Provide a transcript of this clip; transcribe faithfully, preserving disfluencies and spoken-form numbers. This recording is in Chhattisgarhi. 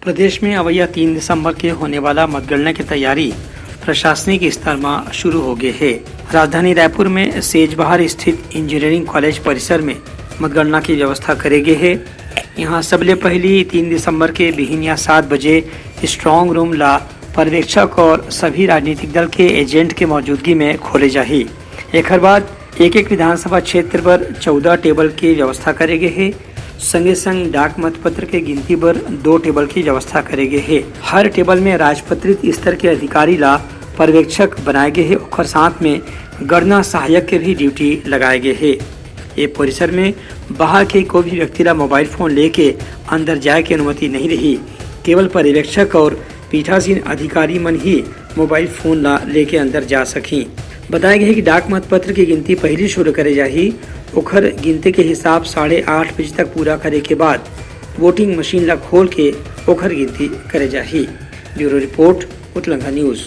प्रदेश में अवइया तीन दिसंबर के होने वाला मतगणना के तैयारी प्रशासनिक स्तर म शुरू हो गे हे। राजधानी रायपुर में सेजबहार स्थित इंजीनियरिंग कॉलेज परिसर में मतगणना की व्यवस्था करे गे हे। यहाँ सबले पहली तीन दिसंबर के बिहिनिया सात बजे स्ट्रांग रूम ला पर्यवेक्षक और सभी राजनीतिक दल के एजेंट के मौजूदगी में खोले जाही। एखर बाद एक-एक विधानसभा क्षेत्र बर चौदह टेबल के व्यवस्था करे गे हे। संगे संग डाक मतपत्र के गिनती बर दो टेबल की व्यवस्था करे गे हे। हर टेबल में राजपत्रित स्तर के अधिकारी ला पर्यवेक्षक बनाए गे हे, ओखर साथ में गणना सहायक के भी ड्यूटी लगाए गे हे। ये परिसर में बाहर के कोई भी व्यक्ति ला मोबाइल फोन लेके अंदर जाए के अनुमति नहीं रही। केवल पर्यवेक्षक और पीठासीन अधिकारी मन ही मोबाइल फोन ला लेके अंदर जा सकही। बताया गया है कि डाक मतपत्र की गिनती पहली शुरू करे जाही, ओखर गिनती के हिसाब साढ़े आठ बजे तक पूरा करे के बाद वोटिंग मशीन ला खोल के ओखर गिनती करे जाही। Bureau report, Utlanga news.